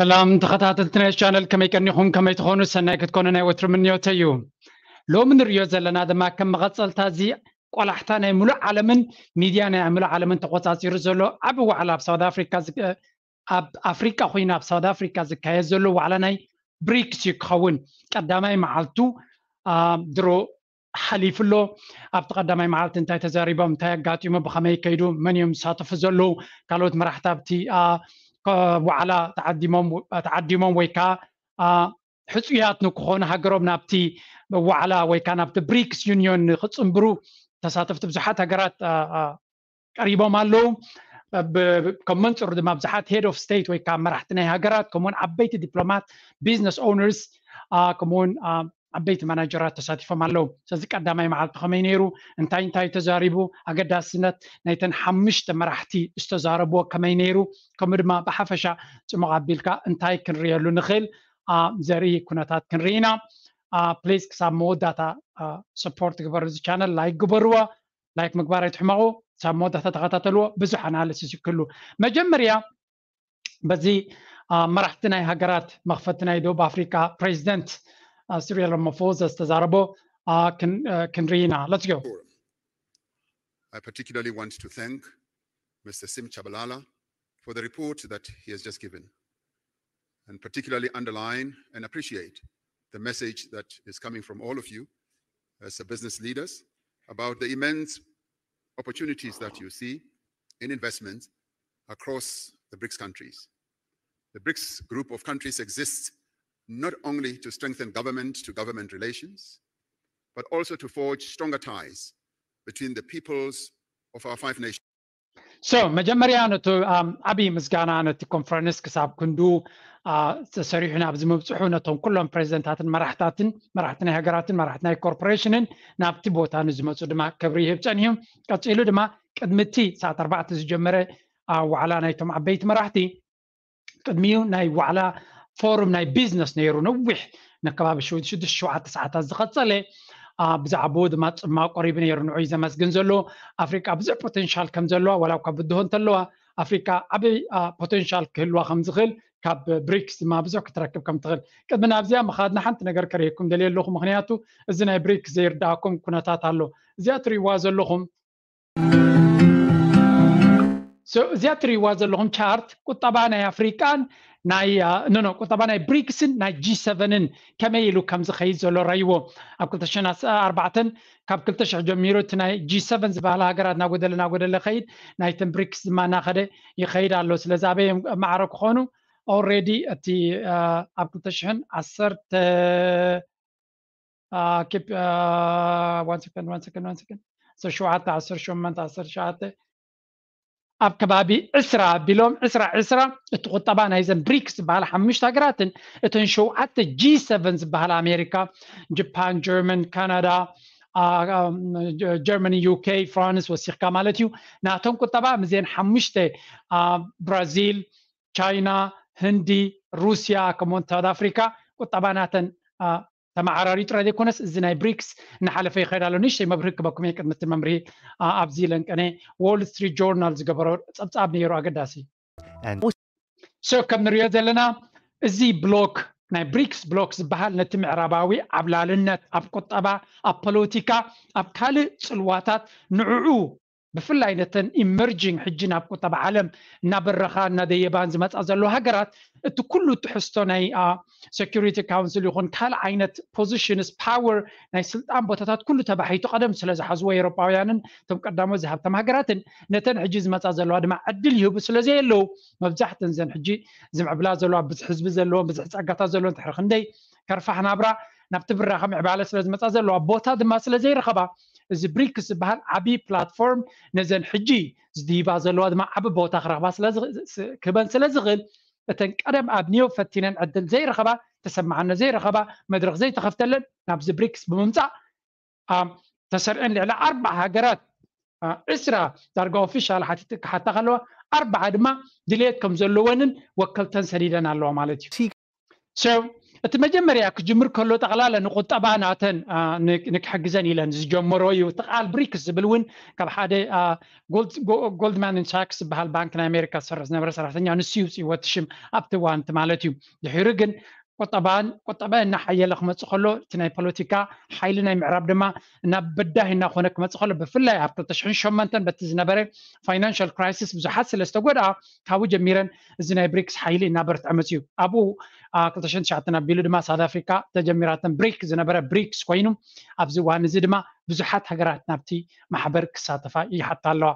ሰላም ተኸታተልቲ ናይ ቻነል፣ ከመይ ቀኒኹም? ከመይ ትኾኑ? ሰናይ ክትኮኑ ናይ ወትሩ ምንዮተይ እዩ። ሎሚ ንሪኦ ዘለና ድማ ከም መቐጸልታ እዚ ቆላሕታ ናይ ምሉእ ዓለምን ሚድያ ናይ ምሉእ ዓለምን ተቖጻጺሩ ዘሎ ዓቢ ዋዕላ ኣብ ሳውት ኣፍሪካ ዝ-፣ ኣብ ኣፍሪካ ኮይኑ ኣብ ሳውት ኣፍሪካ ዝካየድ ዘሎ ዋዕላ ናይ ብሪክስ እዩ ክኸውን። ቀዳማይ መዓልቱ፣ አ፣ ድሮ ሓሊፉ ኣሎ። ኣብቲ ቀዳማይ መዓልቲ እንታይ ተዛሪቦም፣ እንታይ ኣጋጢሙ፣ ብኸመይ ከይዱ፣ መን እዮም ዝሳተፉ ዘለዉ፣ ካልኦት መራሕቲ ኣብቲ፣ አ፣ ከ-፣ ዋዕላ ተዓዲሞም፣ ተዓዲሞም ወይ ከዓ፣ አ፣ ሕጹያት ንክኾኑ ሃገሮም ናብቲ ዋዕላ ወይ ከዓ ናብቲ ብሪክስ ዩኒዮን ንክጽንብሩ ተሳተፍቲ ብዙሓት ሃገራት፣ አ፣ አ፣ ቀሪቦም ኣለዉ። ብ-፣ ከም መንጽሩ ድማ ብዙሓት ሄድ ኦፍ ስቴት ወይ ከዓ መራሕቲ ናይ ሃገራት፣ ከምኡውን ዓበይቲ ዲፕሎማት፣ ቢዝነስ ኦውነርስ፣ አ፣ ከምኡውን፣ አ፣ ዓበይቲ ማናጀራት ተሳቲፎም ኣለዉ። ስለዚ ቀዳማይ መዓልቲ ከመይ ነይሩ፣ እንታይ እንታይ ተዛሪቡ፣ ኣገዳስነት ናይተን ሓሙሽተ መራሕቲ ዝተዛረብዎ ከመይ ነይሩ፣ ከምኡ ድማ ብሓፈሻ ጽሙቕ ኣቢልካ እንታይ ክንርእየሉ ንኽእል፣ አ፣ ዘርኢ ኩነታት ክንርኢ ኢና። አ፣ ፕሊዝ ክሳብ መወዳእታ፣ አ፣ ሰፖርት ግበሩ፣ እዚ ቻነል ላይክ ግበርዎ። ላይክ ምግባር ኣይትሕመቑ። ክሳብ መወዳእታ ተኸታተልዎ። ብዙሕ ኣናሊሲስ ይክሉ። መጀመርያ በዚ፣ አ፣ መራሕቲ ናይ ሃገራት መኽፈቲ ናይ ደቡብ ኣፍሪካ ፕሬዚደንት፣ አ፣ ሲሪል ራማፎዛ ዝተዛረቦ፣ አ፣ ክን-፣ አ፣ ክንርኢ ኢና። Let's go. Forum. I particularly want to thank Mister Sim Tshabalala for the report that he has just given, and particularly underline and appreciate the message that is coming from all of you as a business leaders about the immense opportunities that you see in investments across the brics countries. The brics group of countries exists not only to strengthen government to government relations, but also to forge stronger ties between the peoples of our five nations. So መጀመርያ ነቲ፣ ኣም፣ ዓብዪ ምስጋና ነቲ ኮንፈረንስ ክሳብ ክንዱ፣ አ፣ ተሰሪሑ ናብ ዝምብፅሑ ነቶም ኩሎም ፕሬዚደንታትን መራሕታትን፣ መራሕቲ ናይ ሃገራትን መራሕቲ ናይ ኮርፖሬሽንን ናብቲ ቦታ ንዝመፁ ድማ ክብሪ ይህብ ፀኒሑ። ቀፂሉ ድማ ቅድሚ እቲ ሰዓት ኣርባዕተ ዝጀመረ፣ አ፣ ዋዕላ ናይቶም ዓበይቲ መራሕቲ ቅድሚኡ ናይ ዋዕላ ፎሩም ናይ ቢዝነስ ነይሩ፣ ነዊሕ፣ ንከባቢ ሽው-፣ ሽዱሽተ ሸውዓተ ሰዓታት ዝቐጸለ። አ፣ ብዛዕባኡ ድማ ጽማቕ ቀሪቡ ነይሩ። ንዑይ ዘመስግን ዘሎ ኣፍሪቃ ብዙሕ ፖቴንሻል ከም ዘለዋ፣ ዋላ እኳ ብድሆ እንተለዋ፣ ኣፍሪቃ ዓቢ፣ አ፣ ፖቴንሻል ክህልዋ ከም ዝኽእል ካብ ብሪክስ ድማ ብዙሕ ክትረክብ ከም ትኽእል። ቅድሚ ናብዚኣ ምኻድና ሓንቲ ነገር ከርእየኩም ደልየ ኣለኹ፣ ምኽንያቱ እዚ ናይ ብሪክስ ዘይርድኣኩም ኩነታት ኣሎ። እዚኣ ትርእይዋ ዘለኹም So እዚኣ ትርእይዋ ዘለኹም ቻርት ቁጠባ ናይ ኣፍሪቃን ናይ፣ አ፣ ኖ፣ ኖ፣ ቁጠባ ናይ ብሪክስን ናይ ጂ ሰቨንን ከመይ ኢሉ ከም ዝኸይድ ዘሎ ረይዎ። ኣብ ክልተ ሽሕን ኣርባዕተን ካብ ክልተ ሽሕ ጀሚሩ እቲ ናይ ጂ ሰቨን ዝበሃላ ሃገራት እናጎደለ እናጎደለ ኸይድ፣ ናይተን ብሪክስ ድማ እናኸደ ይኸይድ ኣሎ። ስለዚ ኣበይ እዮም ማዕረ ክኾኑ? ኦልሬዲ እቲ፣ አ፣ ኣብ ክልተ ሽሕን ዓሰርተ አ፣ ኪፕ፣ አ፣ ዋን ሰከንድ፣ ዋን ሰከንድ፣ ዋን ሰከንድ። ዓሰርተ ሸውዓተ፣ ዓሰርተ ሸሞንተ፣ ዓሰርተ ሸውዓተ፣ ኣብ ከባቢ ዕስራ ኣቢሎም፣ ዕስራ ዕስራ እቲ ቁጠባ ናይዘን ብሪክስ ዝበሃላ ሓሙሽተ ሃገራትን እተን ሸውዓተ ጂ ሰቨን ዝበሃላ ኣሜሪካ፣ ጃፓን፣ ጀርመን፣ ካናዳ፣ አ፣ አ፣ ጀ-፣ ጀርመኒ፣ ዩ ኬ፣ ፍራንስ ወሲኽካ ማለት እዩ። ናተን ቁጠባ ምስዘን ሓሙሽተ፣ አ፣ ብራዚል፣ ቻይና፣ ህንዲ፣ ሩስያ፣ ከምኡውን ሳውት ኣፍሪካ ቁጠባ ናተን፣ አ፣ ተመዓራርዩ ጥራይ ዘይኮነስ፣ እዚ ናይ ብሪክስ እናሓለፈ ይኸይድ ኣሎ። ንእሽተይ መብርሂ ክበኩም እየ። ቅድሚ እቲ መምርሂ፣ አ፣ ኣብዚ ለንቀነ ዎል ስትሪት ጆርናል ዝገበሮ ጸብጻብ ነይሩ ኣገዳሲ። And so ከም ንሪኦ ዘለና፣ እዚ ብሎክ፣ ናይ ብሪክስ ብሎክ ዝበሃል፣ ነቲ ምዕራባዊ ዓብላልነት ኣብ ቁጠባ፣ ኣብ ፖለቲካ፣ ኣብ ካልእ ጽልዋታት ንዕኡ ብፍላይ ነተን ኢመርጂንግ ሕጂ ናብ ቁጠባ ዓለም እናበረኻ እናደየባን ዝመፃ ዘለዋ ሃገራት እቲ ኩሉ ትሕዝቶ ናይ፣ አ፣ ሴኩሪቲ ካውንስል ይኹን ካልእ ዓይነት ፖዚሽንስ ፓወር ናይ ስልጣን ቦታታት ኩሉ ተባሒቱ ቀደም ስለ ዝሓዝዎ ኤውሮጳውያንን እቶም ቀዳሞት ዝሃብቶም ሃገራትን ነተን ሕጂ ዝመፃ ዘለዋ ድማ ዕድል ይህቡ ስለ ዘየለዉ መብዛሕተን ዘን ሕጂ ዝምዕብላ ዘለዋ ብዙሕ ህዝቢ ዘለዎን ብዙሕ ፀጋታት ዘለዎን ድሕሪ ክንደይ ከርፋሕ ናብራ ናብቲ ብራኸ ምዕባለ ስለ ዝመፃ ዘለዋ ቦታ ድማ ስለ ዘይረኸባ እዚ ብሪክስ ዝበሃል ዓብዪ ፕላትፎርም ነዘን ሕጂ ዝድይባ ዘለዋ ድማ ዓቢ ቦታ ክረኽባ ስለ ዝ-፣ ስ-፣ ክህበን ስለ ዝኽእል እተን ቀደም ኣብ ኒዮ ፈቲነን ዕድል ዘይረኸባ ተሰማዕነት ዘይረኸባ መድረኽ ዘይተኸፍተለን ናብዚ ብሪክስ ብምምፃእ አ፣ ተሰሪዐን ልዕሊ ኣርባዓ ሃገራት አ፣ ዕስራ ዳርጋ ኦፊሻል ሓቲት ክሓታ ከለዋ ኣርባዓ ድማ ድልየት ከም ዘለወንን ወከልተን ሰዲደን ኣለዋ ማለት እዩ። So እቲ መጀመርያ ክጅምር ከሎ ጠቕላላ ንቁጠባ ናተን ንክሕግዘን ኢለን ዝጀመሮ እዩ። እቲ ቃል ብሪክስ ዝብል እውን ካብ ሓደ ጎልድማን ሳክስ ዝበሃል ባንክ ናይ ኣሜሪካ ዝሰርሕ ዝነበረ ሰራሕተኛ ንሱ ይውፅእዎ እቲ ሽም ኣብቲ እዋን ማለት እዩ። ድሒሩ ግን ቁጠባን ቁጠባ እናሓየለ ክመፅእ ከሎ እቲ ናይ ፖለቲካ ሓይሊ ናይ ምዕራብ ድማ ናብ በዳሂ እናኾነ ክመፅእ ከሎ ብፍላይ ኣብ ክልተ ሽሕን ሸሞንተን በቲ ዝነበረ ፋይናንሻል ክራይሲስ ብዙሓት ስለ ዝተጎድኣ ካብኡ ጀሚረን እዚ ናይ ብሪክስ ሓይሊ እናበርትዐ መፅዩ። ኣብኡ ክልተ ሽሕን ትሽዓተን ኣቢሉ ድማ ሳውት ኣፍሪካ ተጀሚራተን ብሪክ ዝነበረ ብሪክስ ኮይኑ ኣብዚ እዋን እዚ ድማ ብዙሓት ሃገራት ናብቲ ማሕበር ክሳተፋ ይሓታ ኣለዋ።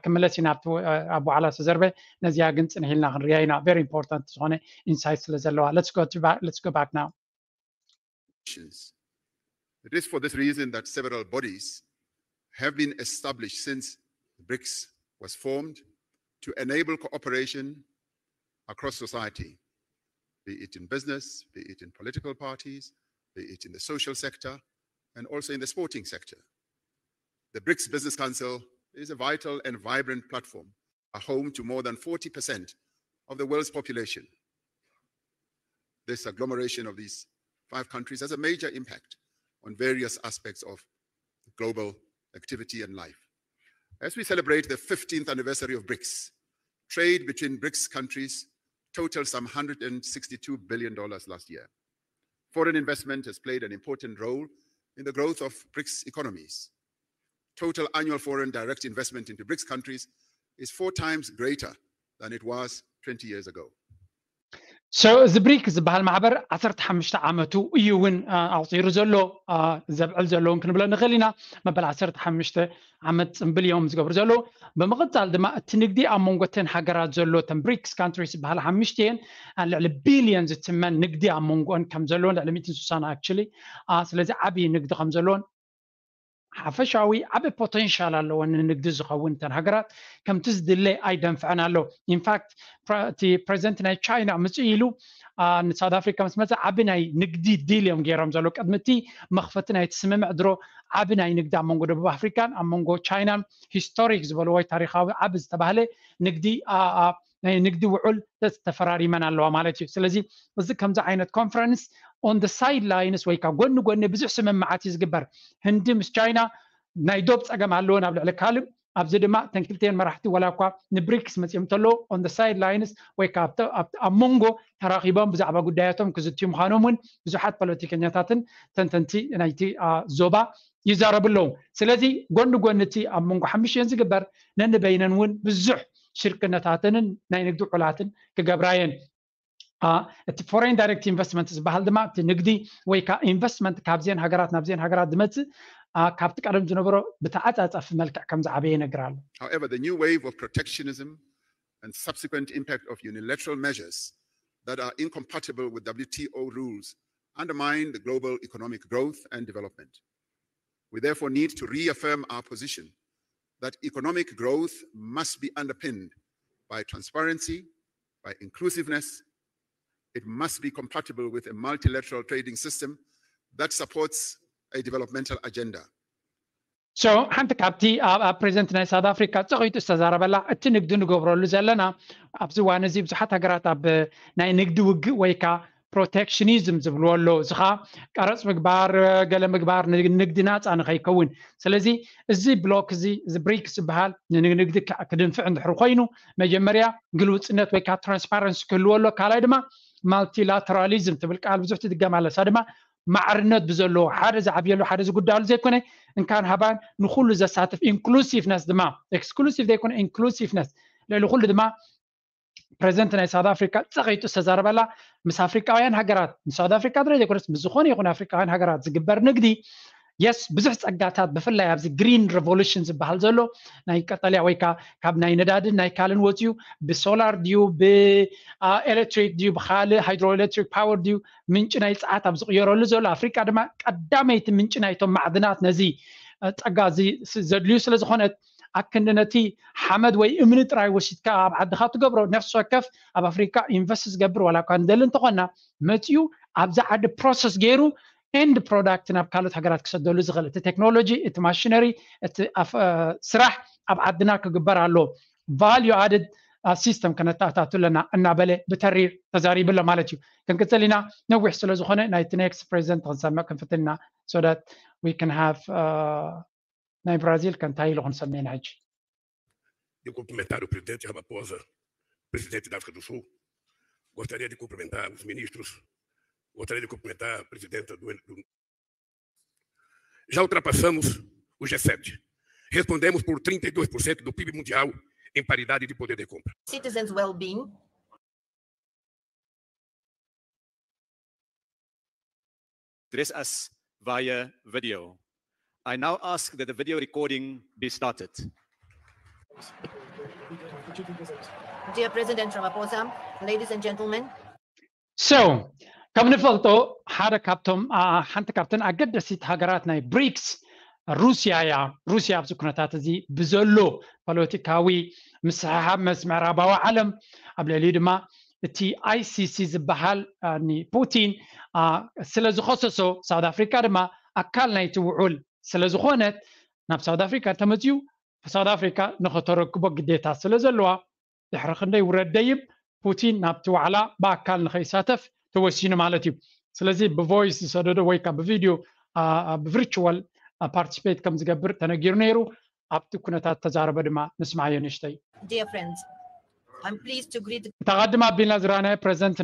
ክምለስ እዩ ናብቲ ኣብ ዋዕላ ዝተዘርበ ነዚኣ ግን ፅንሕ ኢልና ክንሪኣ ኢና። ቨሪ ኢምፖርታንት ዝኾነ ኢንሳይት ስለ ዘለዋ። Let's go back now. It is for this reason that several bodies have been established since BRICS was formed to enable cooperation across society, be it in business, be it in political parties, be it in the social sector, and also in the sporting sector. The BRICS Business Council is a vital and vibrant platform, a home to more than forty percent of the world's population. This agglomeration of these five countries has a major impact on various aspects of global activity and life. As we celebrate the fifteenth anniversary of BRICS, trade between BRICS countries totaled some one hundred and sixty-two billion dollars last year. Foreign investment has played an important role in the growth of BRICS economies. Total annual foreign direct investment into BRICS countries is four times greater than it was twenty years ago. So እዚ ብሪክ ዝበሃል ማሕበር ዓሰርተ ሓሙሽተ ዓመቱ እዩ እውን ኣቑፂሩ ዘሎ። ዘብዕል ዘለውን ክንብሎ ንኽእል ኢና። መበል ዓሰርተ ሓሙሽተ ዓመት ፅምብል እዮም ዝገብሩ ዘለዉ። ብምቕፃል ድማ እቲ ንግዲ ኣብ መንጎ ተን ሃገራት ዘሎ ተን ብሪክስ ካንትሪስ ዝበሃል ሓሙሽተ እየን ልዕሊ ቢልዮን ዝትመን ንግዲ ኣብ መንጎን ከም ዘለዎን ልዕሊ ሚእትን ስሳን ኣክቹሊ ስለዚ ዓብዪ ንግዲ ከም ዘለዎን ሓፈሻዊ ዓቢ ፖቴንሻል ኣለዎ ንንግዲ ዝኸውን እተን ሃገራት ከምቲ ዝድለ ኣይደንፍዐን ኣሎ። ኢንፋክት እቲ ፕሬዚደንት ናይ ቻይና ምፅእ ኢሉ ንሳውት ኣፍሪካ ምስ መፀ ዓቢ ናይ ንግዲ ዲል እዮም ገይሮም ዘሎ። ቅድሚ እቲ መኽፈቲ ናይቲ ስምምዕ ድሮ ዓቢ ናይ ንግዲ ኣብ መንጎ ደቡብ ኣፍሪካን ኣብ መንጎ ቻይናን ሂስቶሪክ ዝበልዎ ወይ ታሪካዊ ዓቢ ዝተባህለ ንግዲ ናይ ንግዲ ውዑል ተፈራሪመን ኣለዋ ማለት እዩ። ስለዚ እዚ ከምዚ ዓይነት ኮንፈረንስ ኦን ሳይድ ላይንስ ወይ ከዓ ጎኒ ጎኒ ብዙሕ ስምምዓት እዩ ዝግበር። ህንዲ ምስ ቻይና ናይ ዶብ ፀገም ኣለወን ኣብ ልዕሊ ካልእ። ኣብዚ ድማ እተን ክልቲኤን መራሕቲ ዋላ እኳ ንብሪክስ መፂኦም እንተለዉ ኦን ሳይድ ላይንስ ወይ ከዓ ኣብ መንጎ ተራኺቦም ብዛዕባ ጉዳያቶም ክዝትዩ ምዃኖም እውን ብዙሓት ፖለቲከኛታትን ተንተንቲ ናይቲ ዞባ ይዛረቡ ኣለዉ። ስለዚ ጎኒ ጎኒ እቲ ኣብ መንጎ ሓሙሽተን ዝግበር ነንበይነን እውን ብዙሕ ሽርክነታትንን ናይ ንግዲ ውዕላትን ክገብራ እየን። እቲ ፎሬን ዳይሬክት ኢንቨስትመንት ዝበሃል ድማ እቲ ንግዲ ወይ ከዓ ኢንቨስትመንት ካብዚአን ሃገራት ናብዚአን ሃገራት ዝመፅእ ካብቲ ቀደም ዝነበሮ ብተዓፃፃፊ መልክዕ ከም ዝዓበየ ይነግር ኣሎ። However, the new wave of protectionism and subsequent impact of unilateral measures that are incompatible with W T O rules undermine the global economic growth and development. We therefore need to reaffirm our position that economic growth must be underpinned by transparency, by inclusiveness. It must be compatible with a multilateral trading system that supports a developmental agenda. So ሓንቲ ካብቲ ኣብ ፕሬዚደንት ናይ ሳውት ኣፍሪካ ፀቒጡ ዝተዛረበላ እቲ ንግዲ ንገብረሉ ዘለና ኣብዚ እዋን እዚ ብዙሓት ሃገራት ኣብ ናይ ንግዲ ውግእ ወይ ከዓ ፕሮቴክሽኒዝም ዝብልዎ ኣሎ። እዚ ከዓ ቀረፅ ምግባር ገለ ምግባር ንግዲ ናፃ ንኸይከውን። ስለዚ እዚ ብሎክ እዚ እዚ ብሪክስ ዝበሃል ንንግዲ ክድንፍዕ እንድሕር ኮይኑ መጀመርያ ግልውፅነት ወይ ከዓ ትራንስፓረንሲ ክህልዎ ኣሎ። ካልኣይ ድማ ማልቲላተራሊዝም ትብል ቃል ብዙሕ ትድገም ኣለሳ ድማ ማዕርነት ብዘለዎ ሓደ ዝዓብየሉ ሓደ ዝጉዳሉ ዘይኮነ እንካን ሃባን ንኩሉ ዘሳትፍ ኢንክሉሲቭነስ ድማ ኤክስክሉሲቭ ዘይኮነ ኢንክሉሲቭነስ ልዕሊ ኩሉ ድማ ፕሬዚደንት ናይ ሳውት ኣፍሪካ ፀቒጡ ዝተዛረበላ ምስ ኣፍሪካውያን ሃገራት ምስ ሳውት ኣፍሪካ ጥራይ ዘይኮነስ ምስ ዝኾነ ይኹን ኣፍሪካውያን ሃገራት ዝግበር ንግዲ የስ ብዙሕ ፀጋታት ብፍላይ ኣብዚ ግሪን ሬቮሉሽን ዝበሃል ዘሎ ናይ ቀጠልያ ወይ ካብ ናይ ነዳድን ናይ ካልን ወፅዩ ብሶላር ድዩ ብኤሌክትሪክ ድዩ ብካልእ ሃይድሮ ኤሌክትሪክ ፓወር ድዩ ምንጭ ናይ ፀዓት ኣብ ዝቕየረሉ ዘሎ ኣፍሪካ ድማ ቀዳመይቲ ምንጭ ናይቶም ማዕድናት ነዚ ፀጋ እዚ ዘድልዩ ስለ ዝኾነት ኣክንዲ ነቲ ሓመድ ወይ እምኒ ጥራይ ወሲድካ ኣብ ዓድኻ ትገብሮ ነፍሲ ወከፍ ኣብ ኣፍሪካ ኢንቨስት ዝገብር ዋላ እኳ ንደሊ እንተኾና መፅዩ ኣብዚ ዓዲ ፕሮሰስ ገይሩ ኤንድ ፕሮዳክት ናብ ካልኦት ሃገራት ክሰደሉ ዝኽእል እቲ ቴክኖሎጂ እቲ ማሽነሪ እቲ ስራሕ ኣብ ዓድና ክግበር ኣሎ። ቫልዩ ኣድድ ሲስተም ከነተኣታቱ ኣለና እናበለ ብተሪር ተዛሪቡ ኣሎ ማለት እዩ። ክንቅፅል ኢና። ነዊሕ ስለ ዝኾነ ናይቲ ኔክስት ፕሬዚደንት ክንሰምዕ ክንፍትን ኢና። So that we can have ናይ ብራዚል ከንታይ ኢሉ ክንሰምዕ ኢና ሕጂ። De cumprimentar o presidente Ramaphosa, presidente da África do Sul. Gostaria de cumprimentar os ministros. Gostaria de cumprimentar a presidenta do, do... Já ultrapassamos o G sete. Respondemos por trinta e dois por cento do PIB mundial em paridade de poder de compra. Citizens' well-being. Address us via video. I now ask that the video recording be started. Dear President Ramaphosa, ladies and gentlemen, So ከም ንፈልጦ ሓደ ካብቶም ሓንቲ ካብተን ኣገደሲት ሃገራት ናይ ብሪክስ ሩስያ እያ። ሩስያ ኣብዚ ኩነታት እዚ ብዘሎ ፖለቲካዊ ምስሕሓብ ምስ ምዕራባዊ ዓለም ኣብ ልዕሊኡ ድማ እቲ ኣይሲሲ ዝበሃል ንፑቲን ስለ ዝኸሰሶ ሳውት ኣፍሪካ ድማ ኣካል ናይቲ ውዑል ስለ ዝኾነት ናብ ሳውት ኣፍሪካ ተመፅዩ ሳውት ኣፍሪካ ንኸተረክቦ ግዴታ ስለ ዘለዋ ድሕሪ ክንደይ ውረድ ደይብ ፑቲን ናብቲ ዋዕላ ብኣካል ንኸይሳተፍ ተወሲኑ ማለት እዩ። ስለዚ ብቮይስ ዝሰደዶ ወይ ከዓ ብቪድዮ ብቪርቹዋል ፓርቲስፔት ከም ዝገብር ተነጊሩ ነይሩ። ኣብቲ ኩነታት ተዛረበ ድማ ንስማዓዮ ንእሽተይ። Dear friends, I'm pleased to greet the እታ ቀድም ኣቢልና ዝረኣናዮ ፕሬዚደንት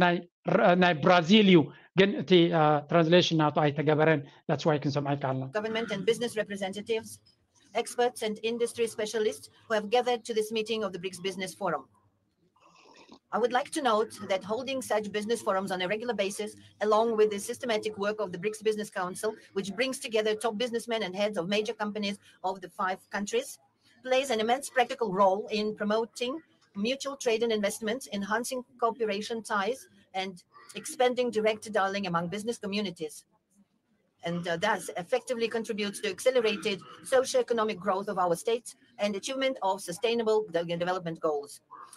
ናይ ብራዚል እዩ፣ ግን እቲ ትራንስሌሽን ናቱ ኣይተገበረን። That's why ክንሰምዖ ኣይከኣልና። Government and business representatives, experts and industry specialists who have gathered to this meeting of the brics Business Forum. I would like to note that holding such business forums on a regular basis, along with the systematic work of the brics Business Council, which brings together top businessmen and heads of major companies of the five countries, plays an immense practical role in promoting mutual trade and investment, enhancing cooperation ties, and expanding direct dialogue among business communities, and uh, thus effectively contributes to accelerated socio-economic growth of our states and achievement of sustainable de- development goals.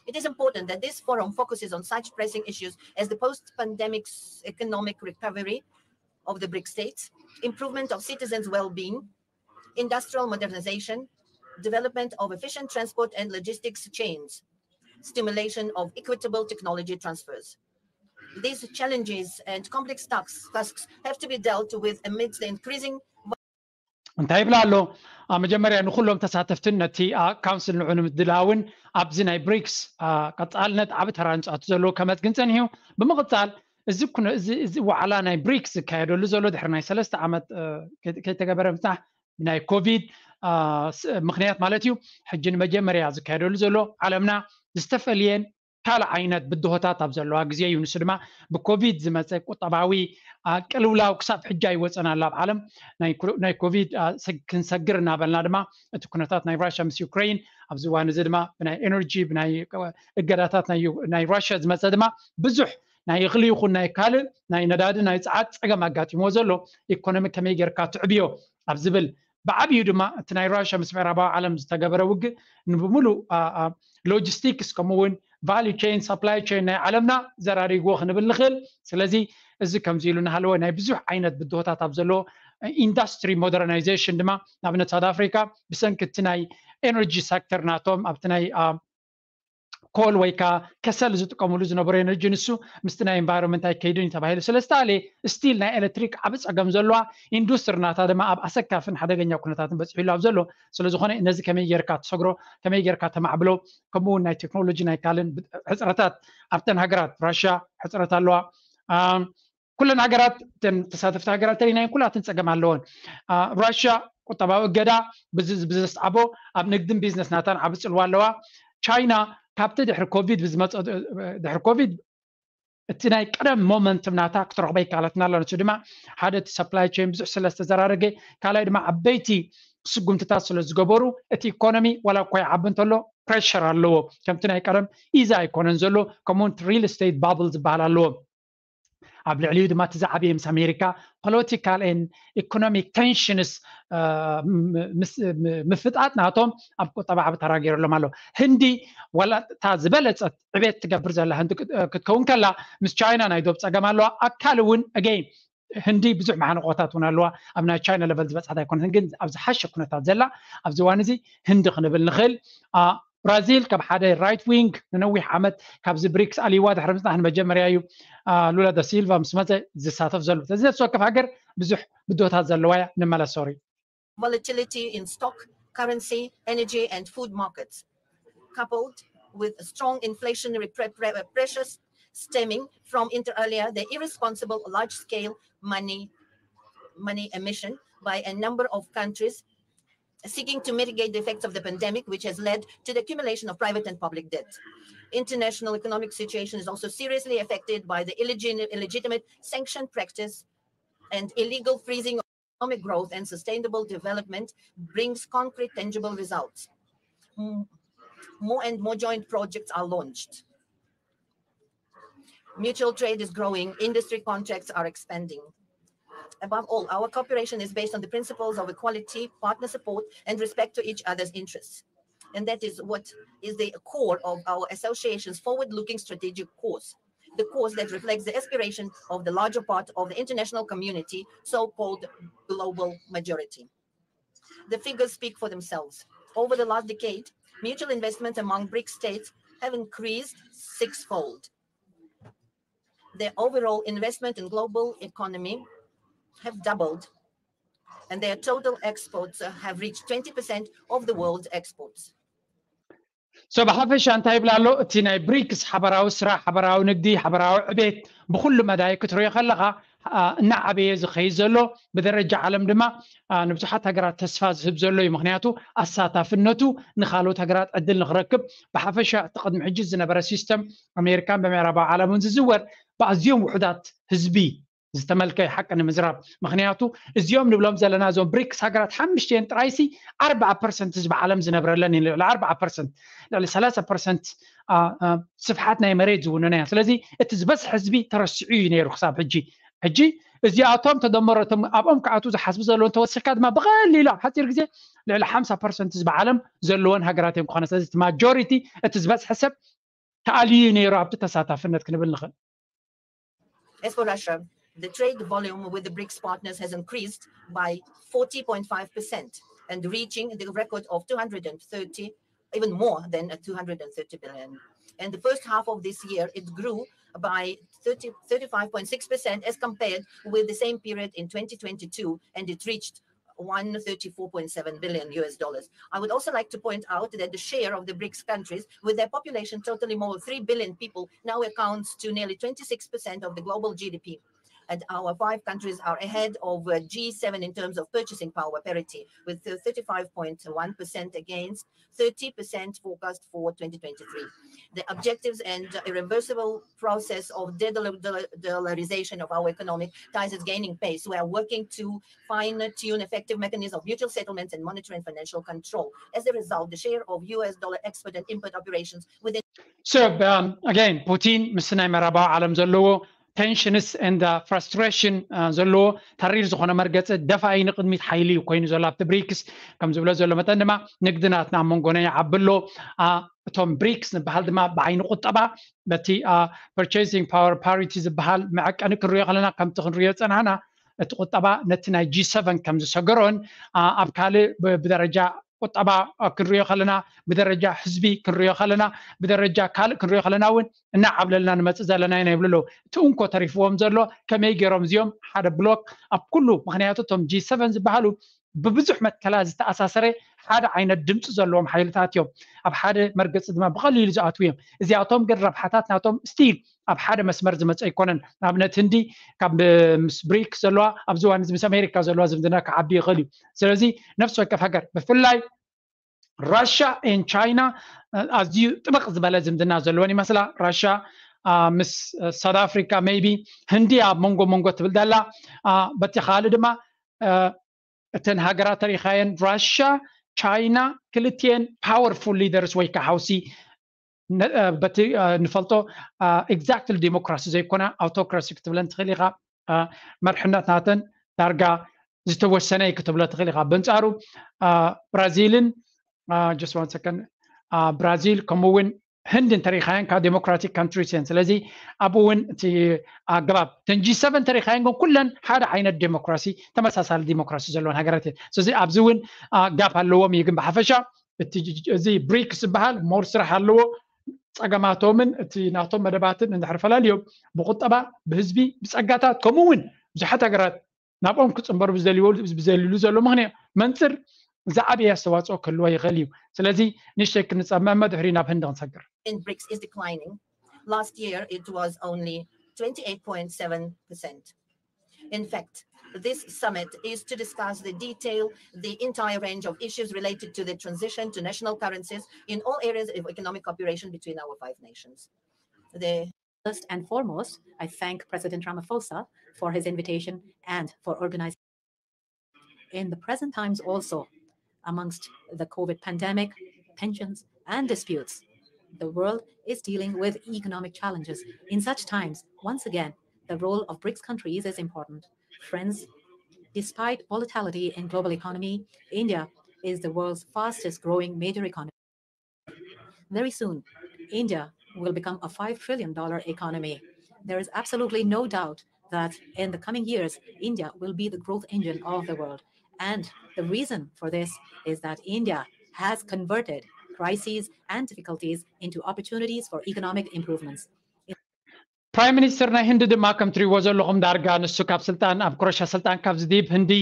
It is important that this forum focuses on such pressing issues as the post-pandemic s- economic recovery of the brics states, improvement of citizens' well-being, industrial modernization, development of efficient transport and logistics chains, stimulation of equitable technology transfers. These challenges and complex tasks, tasks have to be dealt with amidst the increasing እንታይ ይብላ ኣሎ? ኣብ መጀመርያ ንኩሎም ተሳተፍትን ነቲ ካውንስል ንዑ ንምድላውን ኣብዚ ናይ ብሪክስ ቀፃልነት ዓቢ ተራ ንፃቱ ዘለዎ ከመት ግን ፀኒሑ ብምቕፃል እዚ ኩነ- እዚ- እዚ ዋዕላ ናይ ብሪክስ ዝካየደሉ ዘሎ ድሕሪ ናይ ሰለስተ ዓመት እ፣ ከይ- ከይተገበረ ምፅናሕ ናይ ኮቪድ እ፣ ስ- ምክንያት ማለት እዩ። ሕጂ ንመጀመርያ ዝካየደሉ ዘሎ ዓለምና ዝተፈልየን ካልእ ዓይነት ብድሆታት ኣብ ዘለዋ ግዜ እዩ። ንሱ ድማ ብኮቪድ ዝመፀ ቁጠባዊ እ፣ ቅልውላው ክሳብ ሕጂ ኣይወፀን ኣሎ ኣብ ዓለም ናይ ኮ- ናይ ኮቪድ እ፣ ሰግ- ክንሰግር እናበልና ድማ እቲ ኩነታት ናይ ራሽያ ምስ ዩክሬን ኣብዚ እዋን እዚ ድማ ብናይ ኤነርጂ ብናይ እገዳታት ናይ ዩ- ናይ ራሽያ ዝመፀ ድማ ብዙሕ ናይ እኽሊ ይኹን ናይ ካልእ ናይ ነዳዲ ናይ ፀዓት ፀገም ኣጋጢምዎ ዘሎ ኢኮኖሚ ከመይ ጌርካ ትዕብዮ ኣብ ዝብል ብዓብዩ ድማ እቲ ናይ ራሽያ ምስ ምዕራባዊ ዓለም ዝተገበረ ውግእ ንብሙሉእ ሎጂስቲክስ ከምኡ እውን ቫሉ ቸይን ሳፕላይ ቸይን ናይ ዓለምና ዘራሪግዎ ክንብል ንኽእል። ስለዚ እዚ ከምዚ ኢሉ እናሃለወ ናይ ብዙሕ ዓይነት ብድሆታት ኣብ ዘለዎ ኢንዳስትሪ ሞደርናይዜሽን ድማ ንኣብነት ሳውት ኣፍሪካ ብሰንኪ እቲ ናይ ኤነርጂ ሴክተር ናቶም ኣብቲ ናይ ኮል ወይ ከዓ ከሰል ዝጥቀምሉ ዝነበሩ ኤነርጂ ንሱ ምስቲ ናይ ኤንቫይሮንመንት ኣይከይድን እዩ ተባሂሉ ስለ ዝተኣለየ ስቲል ናይ ኤሌክትሪክ ዓብ ፀገም ዘለዋ ኢንዱስትሪ ናታ ድማ ኣብ ኣሰካፍን ሓደገኛ ኩነታትን በፂሑሉ ኣብ ዘሎ ስለዝኾነ ነዚ ከመይ ጌርካ ትሰግሮ ከመይ ጌርካ ተማዕብሎ ከምኡ እውን ናይ ቴክኖሎጂ ናይ ካልእን ሕፅረታት ኣብተን ሃገራት ራሽያ ሕፅረት ኣለዋ ኩለን ሃገራት ተሳተፍቲ ሃገራት ተሪናየን ኩላትን ፀገም ኣለወን ራሽያ ቁጠባዊ እገዳ ብዘስዓቦ ኣብ ንግድን ቢዝነስ ናታን ዓብ ፅልዋ ኣለዋ ቻይና ካብቲ ድሕሪ ኮቪድ ብዝመፀ ድሕሪ ኮቪድ እቲ ናይ ቀደም ሞመንትም ናታ ክትረኽበ ይከኣለትና ኣሎ ንሱ ድማ ሓደ እቲ ሰፕላይ ቸይን ብዙሕ ስለ ዝተዘራረገ ካልኣይ ድማ ዓበይቲ ስጉምትታት ስለ ዝገበሩ እቲ ኢኮኖሚ ዋላ እኳ ይዓቢ እንተሎ ፕሬሸር ኣለዎ ከምቲ ናይ ቀደም ኢዚ ኣይኮነን ዘሎ ከምኡውን ሪል ስቴት ባብል ዝበሃል ኣለዎ ኣብ ልዕሊኡ ድማ እቲ ዝዓበየ ምስ ኣሜሪካ ፖለቲካል ን ኢኮኖሚክ ቴንሽንስ ምፍጣጥ ናቶም ኣብ ቁጠባ ዓብ ተራ ገይረሎም ኣሎ ህንዲ ዋላ እታ ዝበለፀት ዕቤት ትገብር ዘላ ህንዲ ክትከውን ከላ ምስ ቻይና ናይ ዶብ ፀገም ኣለዋ ኣካል እውን ኣገይን ህንዲ ብዙሕ መሓንቆታት እውን ኣለዋ ኣብ ናይ ቻይና ለቨል ዝበፅሓት ኣይኮነትን ግን ኣብ ዝሓሸ ኩነታት ዘላ ኣብዚ እዋን እዚ ህንዲ ክንብል ንኽእል ብራዚል ካብ ሓደ right wing ንነዊሕ ዓመት ካብዚ ብሪክስ ኣልይዋ ድሕሪ ምፅናሕ ንመጀመርያ እዩ ሉላ ዳ ሲልቫ ምስ መፀ ዝሳተፍ ዘሎ። ስለዚ ነፍሲ ወከፍ ሃገር ብዙሕ ብድሆታት ዘለዋ እያ። ንመለስ። Sorry. Volatility in stock, currency, energy, and food markets, coupled with strong inflationary pressures stemming from, inter alia, the irresponsible large-scale money money emission by a number of countries seeking to mitigate the effects of the pandemic, which has led to the accumulation of private and public debt. International economic situation is also seriously affected by the illegitimate sanction practice and illegal freezing of economic growth and sustainable development brings concrete, tangible results. More and more joint projects are launched. Mutual trade is growing, industry contracts are expanding. Above all, our cooperation is based on the principles of equality, partner support, and respect to each other's interests. And that is what is the core of our association's forward-looking strategic course, the course that reflects the aspiration of the larger part of the international community, so-called global majority. The figures speak for themselves. Over the last decade, mutual investments among BRICS states have increased sixfold. The overall investment in global economy have doubled, and their total exports have reached twenty percent of the world's exports. So ብሓፈሻ እንታይ ይብላ ኣሎ? እቲ ናይ ብሪክስ ሓበራዊ ስራሕ፣ ሓበራዊ ንግዲ፣ ሓበራዊ ዕቤት ብኩሉ መዳይ ክትሪኦ ከለኻ እናዓበየ ዝኸይድ ዘሎ፣ ብደረጃ ዓለም ድማ ንብዙሓት ሃገራት ተስፋ ዝህብ ዘሎ እዩ። ምክንያቱ ኣሳታፍነቱ ንካልኦት ሃገራት ዕድል ንክረክብ፣ ብሓፈሻ እቲ ቅድሚ ሕጂ ዝነበረ ሲስተም ኣሜሪካን ብምዕራባዊ ዓለምን ዝዝወር ብኣዝዮም ውሑዳት ህዝቢ ዝተመልከ ሓቂ ንምዝራብ። ምክንያቱ እዚኦም ንብሎም ዘለና እዞም ብሪክስ ሃገራት ሓምሽቲኤን ጥራይሲ ኣርባዓ ፐርሰንት ህዝቢ ዓለም ዝነብረለን እዩ። ልዕሊ ኣርባዓ ፐርሰንት፣ ልዕሊ ሰላሳ ፐርሰንት ስፍሓት ናይ መሬት ዝውንና እያ። ስለዚ እቲ ዝበዝሐ ህዝቢ ተረሲዑ እዩ ነይሩ ክሳብ ሕጂ። ሕጂ እዚኣቶም ተደመረቶም ኣብኦም ክኣቱ ዝሓስቡ ዘለዉ እንተወሲካ ድማ ብቐሊሉ ኣብ ሓፂር ግዜ ልዕሊ ሓምሳ ፐርሰንት ህዝቢ ዓለም ዘለወን ሃገራት እዮም ክኾነ። ስለዚ እቲ ማጆሪቲ፣ እቲ ዝበዝሐ ሰብ ተኣልዩ ነይሩ ኣብቲ ተሳታፍነት ክንብል ንኽእል። As for Russia, the trade volume with the BRICS partners has increased by forty point five percent and reaching the record of two hundred and thirty, even more than a two hundred and thirty billion. And the first half of this year, it grew by thirty, thirty-five point six percent as compared with the same period in twenty twenty-two, and it reached one thirty-four point seven billion U S dollars. I would also like to point out that the share of the BRICS countries, with their population totaling more than three billion people, now accounts to nearly twenty-six percent of the global G D P. And our five countries are ahead of uh, G seven in terms of purchasing power parity, with uh, thirty-five point one percent against thirty percent forecast for twenty twenty-three. The objectives and irreversible process of de-dollarization of our economic ties is gaining pace. We are working to fine-tune effective mechanisms of mutual settlements and monetary and financial control. As a result, the share of U S dollar export and import operations within So, um, again, ፑቲን ምስ ናይ ምዕራባዊ ዓለም ዘለዎ tensions and frustration ዘለዎ ተሪር ዝኾነ መርገፂ ደፋኢ ንቅድሚት ሓይሊ እዩ ኮይኑ ዘሎ ኣብቲ ብሪክስ። ከም ዝብሎ ዘሎ መጠን ድማ ንግዲ ናትና ኣብ መንጎና ይዓቢ ኣሎ። እቶም ብሪክስ ዝበሃል ድማ ብዓይኒ ቁጠባ በቲ purchasing power parity ዝበሃል መዐቀኒ ክንሪኦ ከለና፣ ከምቲ ክንሪኦ ፀናሕና፣ እቲ ቁጠባ ነቲ ናይ ጂ ሰቨን ከም ዝሰገሮን ኣብ ካልእ ብደረጃ ቁጠባ ክንሪኦ ከለና፣ ብደረጃ ህዝቢ ክንሪኦ ከለና፣ ብደረጃ ካልእ ክንሪኦ ከለና እውን እናዓብለልና ንመፅእ ዘለና ኢና ይብሉ ኣለዉ። እቲ እንኮ ተሪፍዎም ዘሎ ከመይ ገይሮም እዚኦም ሓደ ብሎክ ኣብ ኩሉ፣ ምክንያቱ እቶም ጂ ሰቨን ዝበሃሉ ብብዙሕ መትከላት ዝተኣሳሰረ ሓደ ዓይነት ድምፂ ዘለዎም ሓይልታት እዮም። ኣብ ሓደ መርገፂ ድማ ብቐሊሉ ዝኣትዉ እዮም። እዚኣቶም ግን ረብሓታት ናቶም ስቲል ኣብ ሓደ መስመር ዝመፀ ኣይኮነን። ንኣብነት ህንዲ ካብ ምስ ብሪክ ዘለዋ ኣብዚ እዋን እዚ ምስ ኣሜሪካ ዘለዋ ዝምድና ክዓቢ ይኽእል እዩ። ስለዚ ነፍሲ ወከፍ ሃገር ብፍላይ ራሻ ኤን ቻይና ኣዝዩ ጥብቕ ዝበለ ዝምድና ዘለወን ይመስላ። ራሻ ምስ ሳውት ኣፍሪካ ሜይቢ፣ ህንዲ ኣብ መንጎ መንጎ ትብል ዘላ። በቲ ካልእ ድማ እተን ሃገራት ተሪኻየን ራሻ ቻይና ክልቲኤን ፓወርፉል ሊደርስ ወይ ከዓ ሓውሲ በቲ ንፈልጦ ኤግዛክትሊ ዲሞክራሲ ዘይኮና ኣውቶክራሲ ክትብለን ትኽእል ኢኻ። መርሕነት ናተን ዳርጋ ዝተወሰነ እዩ ክትብሎ ትኽእል ኢኻ። በንፃሩ ብራዚልን just one second ብራዚል ከምኡ እውን ህንዲ እንተሪኻየን ካብ ዴሞክራቲክ ካንትሪስ እየን። ስለዚ ኣብኡ እውን እቲ ኣገባብ ተን ጂ ሰቨን እንተሪኻየን ግን ኩለን ሓደ ዓይነት ዴሞክራሲ፣ ተመሳሳሊ ዴሞክራሲ ዘለወን ሃገራት እየን። ስለዚ ኣብዚ እውን ጋፕ ኣለዎም እዩ። ግን ብሓፈሻ እቲ እዚ ብሪክስ ዝበሃል ሞር ስራሕ ኣለዎ። ጸገማቶምን እቲ ናቶም መደባትን እንድሕር ፈላልዮም ብቁጠባ፣ ብህዝቢ፣ ብጸጋታት፣ ከምኡ እውን ብዙሓት ሃገራት ናብኦም ክጽንበሩ ብዝደልይሉ ዘሎ ምኽንያት መንጽር ዝዓበየ ኣስተዋጽኦ ክህልዎ ይኽእል እዩ። ስለዚ ንእሽተይ ክንጸመመ ድሕሪ ናብ ህንዲ ክንሰግር። in BRICS is declining. Last year, it was only twenty-eight point seven percent. In fact, this summit is to discuss the detail, the entire range of issues related to the transition to national currencies in all areas of economic cooperation between our five nations. The First and foremost, I thank President Ramaphosa for his invitation and for organizing. In the present times also, amongst the COVID pandemic, tensions, and disputes, the world is dealing with economic challenges. In such times, once again, the role of BRICS countries is important. Friends, despite volatility in global economy, India is the world's fastest growing major economy. Very soon, India will become a five trillion dollar economy. There is absolutely no doubt that in the coming years, India will be the growth engine of the world. And the reason for this is that India has converted crises and difficulties into opportunities for economic improvements. ፕራይም ሚኒስትር ናይ ህንዲ ድማ ከም ትሪእዎ ዘለኹም ዳርጋ ንሱ ካብ ስልጣን ኣብ ክሮሻ ስልጣን ካብ ዝድይብ ህንዲ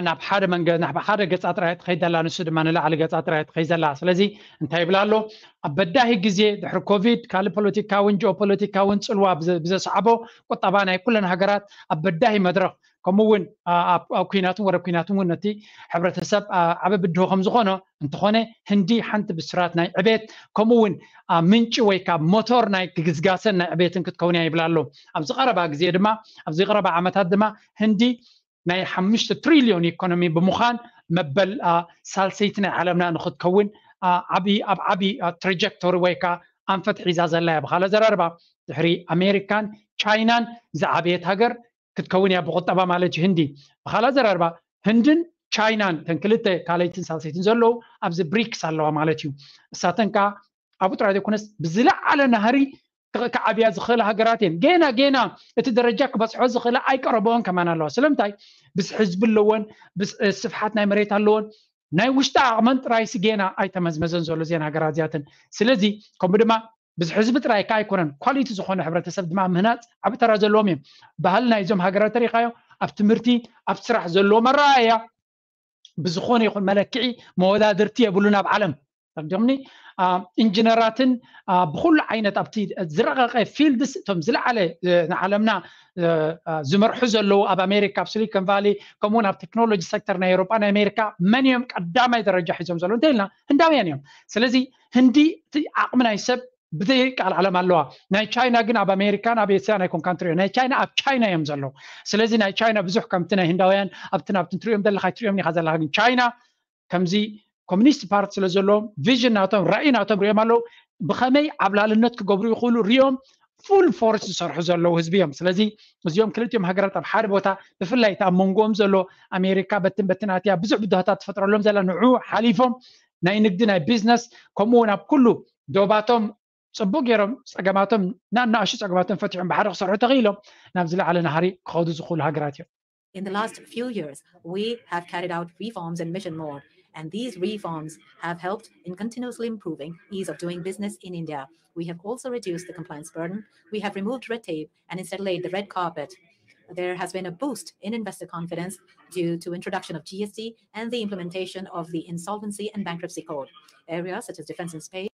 ናብ ሓደ መንገ ናብ ሓደ ገፃ ጥራይ ትኸይድ ዘላ፣ ንሱ ድማ ንላዕሊ ገፃ ጥራይ ትኸይድ ዘላ። ስለዚ እንታይ ይብል ኣሎ? ኣብ በዳሂ ግዜ ድሕሪ ኮቪድ ካልእ ፖለቲካውን ጂኦፖለቲካውን ፅልዋ ብዘስዓቦ ቁጠባ ናይ ኩለን ሃገራት ኣብ በዳሂ መድረኽ ከምኡ እውን ኣብ ኩናትን ወረ ኩናትን እውን ነቲ ሕብረተሰብ ዓበ ብድሆ ከም ዝኾነ እንተኾነ ህንዲ ሓንቲ ብስራት ናይ ዕቤት ከምኡ እውን ምንጪ ወይ ካብ ሞቶር ናይ ግግዝጋሰን ናይ ዕቤትን ክትከውን እያ ይብል ኣሎ። ኣብዚ ቀረባ ግዜ ድማ ኣብዚ ቀረባ ዓመታት ድማ ህንዲ ናይ ሓሙሽተ ትሪልዮን ኢኮኖሚ ብምዃን መበል ሳልሰይቲ ናይ ዓለምና ንክትከውን ዓብዪ ኣብ ዓብዪ ትራጀክቶሪ ወይ ከዓ ኣንፈት ሒዛ ዘላ እያ። ብካልእ ዘረርባ ድሕሪ ኣሜሪካን ቻይናን ዝዓበየት ሃገር ክትከውን እያ ብቁጠባ ማለት እዩ ህንዲ። ብካልእ ዘረርባ ህንድን ቻይናን እተን ክልተ ካልኣይትን ሳልሰይትን ዘለዉ ኣብዚ ብሪክስ ኣለዋ ማለት እዩ። እሳተን ከዓ ኣብኡ ጥራይ ዘይኮነስ ብዝለዓለ ናህሪ ክዓብያ ዝኽእላ ሃገራት እየን። ገና ገና እቲ ደረጃ ክበፅሖ ዝኽእላ ኣይቀረበኦን ከማን ኣለዋ። ስለምንታይ? ብዝሒ ህዝቢ ኣለወን፣ ስፍሓት ናይ መሬት ኣለወን። ናይ ውሽጢ ዓቕመን ጥራይሲ ገና ኣይተመዝመዘን ዘሎ እዚአን ሃገራት እዚኣተን። ስለዚ ከምኡ ድማ ብዝሒ ህዝቢ ጥራይ ከዓ ኣይኮነን፣ ኳሊቲ ዝኾነ ሕብረተሰብ ድማ ምህናፅ ዓቢ ተራ ዘለዎም እዮም። ባህሊ ናይዞም ሃገራት ተሪኻዮ ኣብ ትምህርቲ ኣብ ስራሕ ዘለዎም ኣረኣእያ ብዝኾነ ይኹን መለክዒ መወዳድርቲ የብሉን ኣብ ዓለም። ተረዲኦምኒ? ኢንጂነራትን ብኩሉ ዓይነት ኣብቲ ዝረቐቐ ፊልድስ እቶም ዝለዓለ ንዓለምና ዝመርሑ ዘለዉ ኣብ ኣሜሪካ ኣብ ሲሊኮን ቫሊ ከምኡውን ኣብ ቴክኖሎጂ ሴክተር ናይ ኤውሮጳ ናይ ኣሜሪካ መን እዮም ቀዳማይ ደረጃ ሒዞም ዘለዉ እንተ ኢልና ህንዳውያን እዮም። ስለዚ ህንዲ እቲ ዓቕሚ ናይ ሰብ ብዘይ ቃል ዓለም ኣለዋ። ናይ ቻይና ግን ኣብ ኣሜሪካን ኣብ ኤስያን ኣይኮንካን ትሪኦ። ናይ ቻይና ኣብ ቻይና እዮም ዘለዉ። ስለዚ ናይ ቻይና ብዙሕ ከምቲ ናይ ህንዳውያን ኣብቲ ናብቲ ትሪኦም ዘለካ ኣይትሪኦም ኢኻ ዘለካ። ግን ቻይና ከምዚ ኮሚኒስት ፓርቲ ስለ ዘለዎም ቪዥን ናቶም ራእይ ናቶም ሪኦም ኣለዉ። ብኸመይ ዓብላልነት ክገብሩ ይኽእሉ ሪኦም ፉል ፎርስ ዝሰርሑ ዘለዉ ህዝቢ እዮም። ስለዚ እዚኦም ክልቲኦም ሃገራት ኣብ ሓደ ቦታ ብፍላይ እቲ ኣብ መንጎኦም ዘሎ ኣሜሪካ በትን በትን ኣትያ ብዙሕ ብድሆታት ትፈጥረሎም ዘላ ንዑ ሓሊፎም ናይ ንግዲ ናይ ቢዝነስ ከምኡ እውን ኣብ ኩሉ ዶባቶም ፅቡቅ ገይሮም ፀገማቶም ናናእሹ ፀገማቶም ፈትሖም ብሓደ ክሰርሑ ተኽኢሎም ናብ ዝለዓለ ናህሪ ክኸዱ ዝኽእሉ ሃገራት እዮም። In the last few years, we have carried out reforms in mission mode, and these reforms have helped in continuously improving ease of doing business in India. We have also reduced the compliance burden. We have removed red tape and instead laid the red carpet. There has been a boost in investor confidence due to introduction of G S T and the implementation of the Insolvency and Bankruptcy Code. Areas such as defense and space.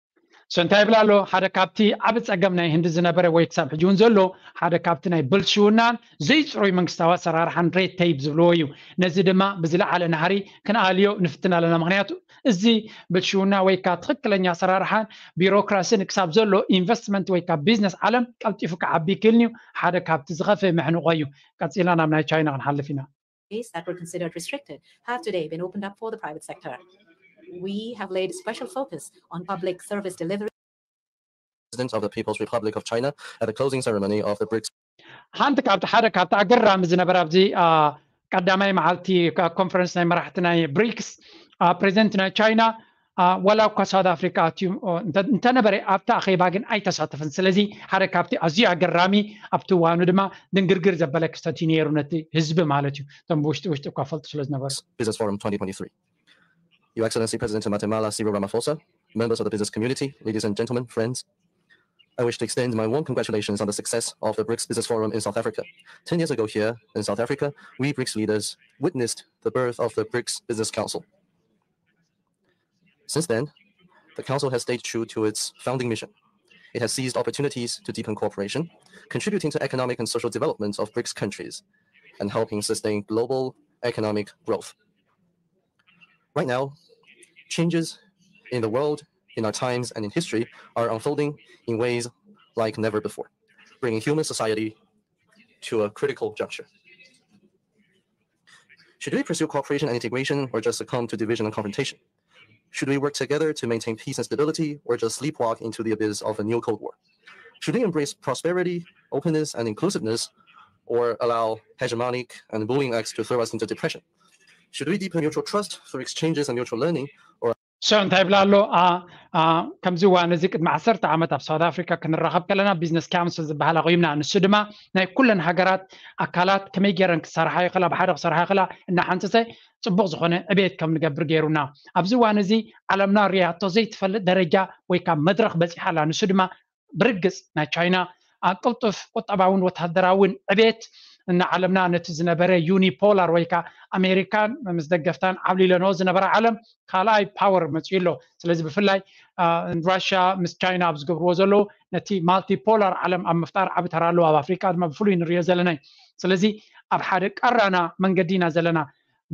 So እንታይ ይብል ኣሎ? ሓደ ካብቲ ዓቢ ጸገም ናይ ህንዲ ዝነበረ ወይ ክሳብ ሕጂ እውን ዘሎ ሓደ ካብቲ ናይ ብልሽውናን ዘይጽሩይ መንግስታዊ ኣሰራርሓን ሬድ ቴይፕ ዝብልዎ እዩ። ነዚ ድማ ብዝለዓለ ናህሪ ክንኣልዮ ንፍትን ኣለና። ምክንያቱ እዚ ብልሽውና ወይ ከዓ ትኽክለኛ ኣሰራርሓን ቢሮክራሲን ክሳብ ዘሎ ኢንቨስትመንት ወይ ከዓ ቢዝነስ ዓለም ቀልጢፉ ክዓቢ ይክእልን እዩ። ሓደ ካብቲ ዝኸፍእ መሕንቆ እዩ። ቀፂልና ናብ ናይ ቻይና ክንሓልፍ ኢና። That were considered restricted have today been opened up for the private sector. We have laid special focus on public service delivery. President of the People's Republic of China at the closing ceremony of the BRICS. ሓንቲ ካብቲ ሓደ ካብቲ ኣገራሚ ዝነበረ ኣብዚ ቀዳማይ መዓልቲ ኮንፈረንስ ናይ መራሕቲ ናይ ብሪክስ ፕሬዚደንት ናይ ቻይና ዋላ እኳ ሳውት ኣፍሪካ ኣትዩ እንተነበረ ኣብቲ ኣኼባ ግን ኣይተሳተፈን። ስለዚ ሓደ ካብቲ ኣዝዩ ኣገራሚ ኣብቲ እዋኑ ድማ ድንግርግር ዘበለ ክስተት እዩ ነይሩ ነቲ ህዝቢ ማለት እዩ። እቶም ብውሽጢ ውሽጢ እኳ ፈልጡ ስለ ዝነበሩ Business Forum twenty twenty-three. Your Excellency President of Guatemala, Cyril Ramaphosa, members of the business community, ladies and gentlemen, friends, I wish to extend my warm congratulations on the success of the brics Business Forum in South Africa. Ten years ago here in South Africa, we brics leaders witnessed the birth of the brics Business Council. Since then, the Council has stayed true to its founding mission. It has seized opportunities to deepen cooperation, contributing to economic and social development of brics countries, and helping sustain global economic growth. Right now, changes in the world, in our times, and in history are unfolding in ways like never before, bringing human society to a critical juncture. Should we pursue cooperation and integration or just succumb to division and confrontation? Should we work together to maintain peace and stability or just sleepwalk into the abyss of a new Cold War? Should we embrace prosperity, openness, and inclusiveness or allow hegemonic and bullying acts to throw us into depression? Should we deepen mutual trust through exchanges and mutual learning or ሶ እንታይ ይብላ ኣሎ? ከምዚ እዋን እዚ ቅድሚ ዓሰርተ ዓመት ኣብ ሳውት ኣፍሪካ ክንራኸብ ከለና ቢዝነስ ካውንስል ዝበሃል ኣቑምና። ንሱ ድማ ናይ ኩለን ሃገራት ኣካላት ከመይ ገይረን ክሰርሓ ይኽእላ፣ ብሓደ ክሰርሓ ይኽእላ እናሓንፀፀ ፅቡቕ ዝኾነ ዕቤት ከም ንገብር ገይሩና። ኣብዚ እዋን እዚ ዓለምና ርያቶ ዘይትፈልጥ ደረጃ ወይ ካብ መድረኽ በፂሓ ኣላ። ንሱ ድማ ብርግፅ ናይ ቻይና ቅልጡፍ ቁጠባውን ወታደራውን ዕቤት ንዓለምና ነቲ ዝነበረ ዩኒፖላር ወይ ከዓ ኣሜሪካን ምስ ደገፍታን ዓብሊለንኦ ዝነበረ ዓለም ካልኣይ ፓወር መፅኡ ኣሎ። ስለዚ ብፍላይ ራሽያ ምስ ቻይና ኣብ ዝገብርዎ ዘለዉ ነቲ ማልቲፖላር ዓለም ኣብ ምፍጣር ዓቢ ተራ ኣለዎ። ኣብ ኣፍሪካ ድማ ብፍሉይ ንሪኦ ዘለና እዩ። ስለዚ ኣብ ሓደ ቀራና መንገዲ ኢና ዘለና።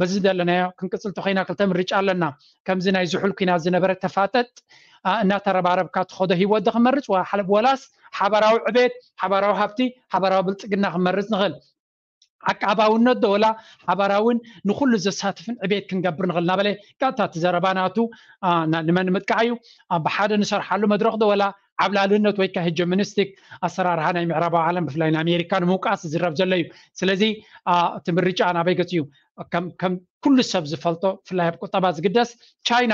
በዚ ዘለናዮ ክንቅፅል ተኮይና ክልተ ምርጫ ኣለና። ከምዚ ናይ ዝሑል ኩናት ዝነበረ ተፋጠጥ እናተረባረብካ ትኸዶ ህይወት ዶ ክመርፅ ወላስ ሓበራዊ ዕቤት፣ ሓበራዊ ሃብቲ፣ ሓበራዊ ብልፅግና ክመርፅ ንኽእል? ዓቃባውነት ዶ ወላ ሓበራውን ንኩሉ ዘሳትፍን ዕቤት ክንገብር ንኽእል? እናበለ ቀጥታ እቲ ዘረባ ናቱ ንመን ምጥቃዕ እዩ? ብሓደ ንሰርሓሉ መድረኽ ዶ ወላ ዓብላልነት ወይ ከዓ ሄጀሞኒስቲክ ኣሰራርሓ ናይ ምዕራባዊ ዓለም ብፍላይ ንኣሜሪካ ንምውቃስ ዝዝረብ ዘሎ እዩ። ስለዚ እቲ ምርጫ ናበይ ገፅ እዩ? ከም ኩሉ ሰብ ዝፈልጦ ብፍላይ ኣብ ቁጠባ ዝግደስ ቻይና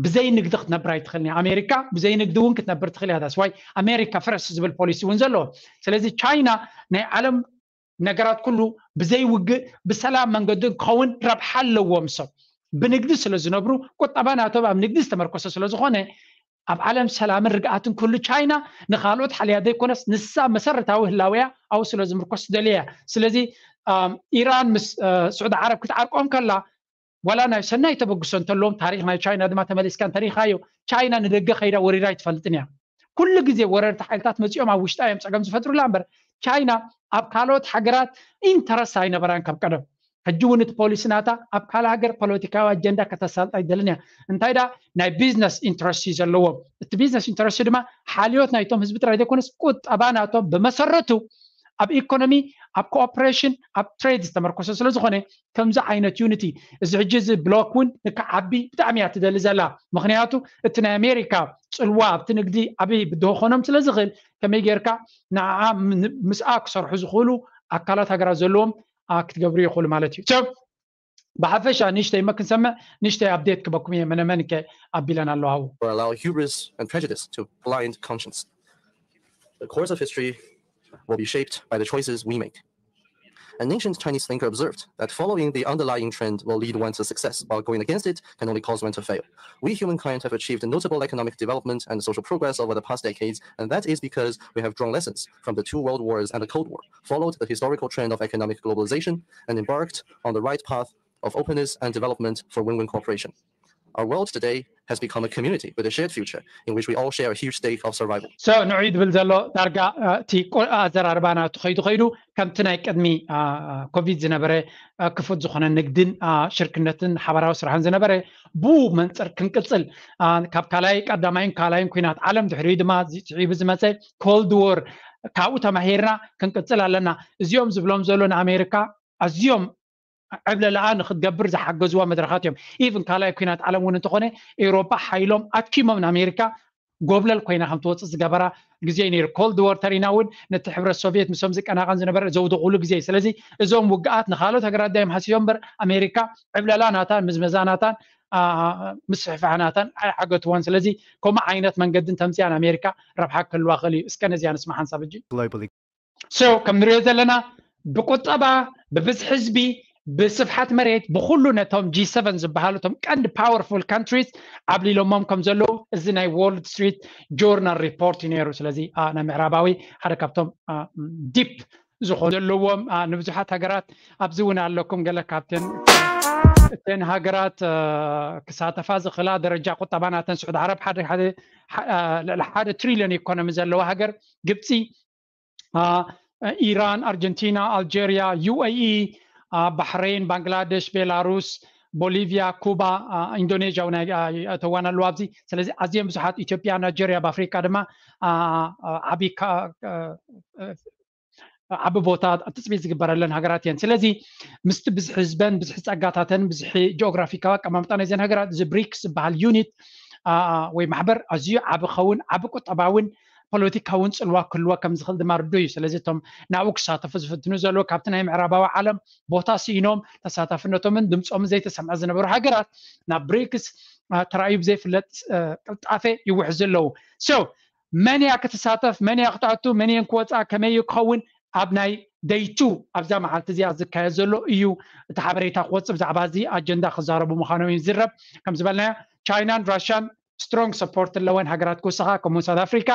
ብዘይ ንግዲ ክትነብር ኣይትኽእልን እያ። ኣሜሪካ ብዘይ ንግዲ እውን ክትነብር ትኽእል እያ። ዳስዋይ ኣሜሪካ ፈረስ ዝብል ፖሊሲ እውን ዘለዎ። ስለዚ ቻይና ናይ ዓለም ነገራት ኩሉ ብዘይ ውግእ ብሰላም መንገዲ ክኸውን ረብሓ ኣለዎም። ሰብ ብንግዲ ስለ ዝነብሩ ቁጠባ ናቶም ኣብ ንግዲ ዝተመርኮሰ ስለ ዝኾነ ኣብ ዓለም ሰላምን ርግኣትን ኩሉ ቻይና ንካልኦት ሓልያ ዘይኮነስ ንሳ መሰረታዊ ህላውያ ኣብኡ ስለ ዝምርኮስ ትደልያ እያ። ስለዚ ኢራን ምስ ስዑዲ ዓረብ ክትዓርቆም ከላ ዋላ ናይ ሰናይ ተበግሶ እንተለዎም ታሪክ ናይ ቻይና ድማ ተመሊስካ እንተሪኢኻዮ ቻይና ንደገ ከይዳ ወሪራ ኣይትፈልጥን እያ። ኩሉ ግዜ ወረርቲ ሓይልታት መፂኦም ኣብ ውሽጣ እዮም ፀገም ዝፈጥሩላ እምበር ቻይና ኣብ ካልኦት ሃገራት ኢንተረስት ኣይነበራን ካብ ቀደም። ሕጂ እውን እቲ ፖሊሲ ናታ ኣብ ካልእ ሃገር ፖለቲካዊ ኣጀንዳ ከተሳልጥ ኣይደልን እያ። እንታይ ዳ ናይ ቢዝነስ ኢንትረስት እዩ ዘለዎም። እቲ ቢዝነስ ኢንትረስት ድማ ሓልዮት ናይቶም ህዝቢ ጥራይ ዘይኮነስ ቁጠባ ናቶም ብመሰረቱ ኣብ ኢኮኖሚ ኣብ ኮኦፕሬሽን ኣብ ትሬድ ዝተመርኮሰ ስለ ዝኾነ ከምዚ ዓይነት ዩኒቲ እዚ ሕጂ እዚ ብሎክ እውን ንክዓቢ ብጣዕሚ እያ ትደሊ ዘላ። ምክንያቱ እቲ ናይ ኣሜሪካ ፅልዋ ኣብቲ ንግዲ ዓብይ ብድሆኮኖም ስለ ዝኽእል ከመይ ጌርካ ንዓ ምስኣ ክሰርሑ ዝኽእሉ ኣካላት ሃገራት ዘለዎም ክትገብሩ ይኽእሉ ማለት እዩ። ብሓፈሻ ንሽተይ መ ክንሰምዕ ንሽተይ ኣፕዴት ክበኩም እየ መነመን ከ ኣቢለን ኣለዋ። Or allow hubris and prejudice to blind conscience. The course of history will be shaped by the choices we make. An ancient Chinese thinker observed that following the underlying trend will lead one to success, while going against it can only cause one to fail. We humankind have achieved notable economic development and social progress over the past decades, and that is because we have drawn lessons from the two world wars and the Cold War, followed the historical trend of economic globalization, and embarked on the right path of openness and development for win-win cooperation. Our world today has become a community with a shared future in which we all share a huge stake of survival. So ንዑ ድብል ዘሎ ዳርጋ እቲ ኣዘራርባ ናቱ ከይዱ ከይዱ ከምቲ ናይ ቅድሚ ኮቪድ ዝነበረ ክፉት ዝኾነ ንግድን ሽርክነትን ሓበራዊ ስራሕን ዝነበረ ብኡ መንፅር ክንቅፅል ካብ ካልኣይ ቀዳማይን ካልኣይን ኩናት ዓለም ድሕሪኡ ድማ ስዒቡ ዝመፀ ኮልድ ዎር ካብኡ ተማሂርና ክንቅፅል ኣለና። እዚኦም ዝብሎም ዘሎ ንኣሜሪካ ኣዝዮም ዕብለላኣ ንክትገብር ዝሓገዝዋ መድረኻት እዮም። ኢቭን ካልኣይ ኩናት ዓለም እውን እንተኾነ ኤውሮጳ ሓይሎም ኣኪሞም ንኣሜሪካ ጎብለል ኮይና ከም ትወፅእ ዝገበራ ግዜ እዩ ነይሩ። ኮልድ ዎር ተሪና እውን ነቲ ሕብረት ሶቪየት ምስም ዝቀናቐን ዝነበረ ዘውደቑሉ ግዜ እዩ። ስለዚ እዞም ውግኣት ንካልኦት ሃገራት ዳዮም ሃስዮም እምበር ኣሜሪካ ዕብለላ ናታን ምዝመዛ ናታን ምስፍሕፋሕ ናታን ኣይዓገትዋን። ስለዚ ከምኡ ዓይነት መንገዲ እንተምፅያ ንኣሜሪካ ረብሓ ክህልዋ ክእል እዩ። እስከ ነዚኣ ንስማ ሓንሳብ እጂ። So ከም ንሪኦ ዘለና ብቁጠባ ብብዝሒ ህዝቢ ብስፍሓት መሬት ብኩሉ ነቶም ጂ7 ዝበሃሉ እቶም ቀንዲ powerful countries ዓብሊሎሞም ከም ዘለዉ እዚ ናይ Wall Street Journal report እዩ ነይሩ። ስለዚ ናይ ምዕራባዊ ሓደ ካብቶም deep ዝኾኑ ዘለዎም ንብዙሓት ሃገራት ኣብዚ እውን ኣለኩም። ገለ ካብተን እተን ሃገራት ክሳተፋ ዝኽእላ ደረጃ ቁጠባ ናተን ስዑድ ዓረብ ሓደ ልዕሊ ሓደ ትሪልዮን ኢኮኖሚ ዘለዋ ሃገር ግብፂ፣ ኢራን፣ ኣርጀንቲና፣ ኣልጀሪያ፣ ዩ ኤ ኢ፣ ባሕሬን፣ ባንግላደሽ፣ ቤላሩስ፣ ቦሊቪያ፣ ኩባ፣ ኢንዶኔዥያ እውን ኣተዋን ኣለዋ ኣብዚ። ስለዚ ኣዝዮም ብዙሓት፣ ኢትዮጵያ፣ ናይጀሪያ፣ ኣብ ኣፍሪካ ድማ ዓብዪ ዓቢ ቦታ ትፅቢት ዝግበረለን ሃገራት እየን። ስለዚ ምስቲ ብዝሒ ህዝበን ብዝሒ ፀጋታተን ብዝሒ ጂኦግራፊካዊ ኣቀማምጣ ናይዘን ሃገራት እዚ ብሪክስ ዝበሃል ዩኒት ወይ ማሕበር ኣዝዩ ዓቢ ኸውን ዓቢ ቁጠባውን ፖለቲካውን ፅልዋ ክህልዎ ከም ዝኽእል ድማ ርዱ እዩ። ስለዚ እቶም ናብኡ ክሳተፉ ዝፍትኑ ዘለዉ ካብቲ ናይ ምዕራባዊ ዓለም ቦታ ስኢኖም ተሳታፍነቶምን ድምፆምን ዘይተሰምዐ ዝነበሩ ሃገራት ናብ ብሪክስ ተራእዩ ብዘይፍለጥ ቅልጣፈ ይውሕዙ ኣለዉ። So መን እያ ክትሳተፍ፣ መን እያ ክትኣቱ፣ መን እየን ክወፃ፣ ከመይ እዩ ክኸውን ኣብ ናይ ደይቱ ኣብዛ መዓልቲ እዚኣ ዝካየድ ዘሎ እዩ እቲ ሓበሬታ ክወፅእ ብዛዕባ እዚ ኣጀንዳ ክዛረቡ ምዃኖም እዩ ዝረብ። ከም ዝበልናዮ ቻይናን ራሽያን ስትሮንግ ሰፖርት ኣለወን ሃገራት ክውስኻ ከምኡ ሳውት ኣፍሪካ፣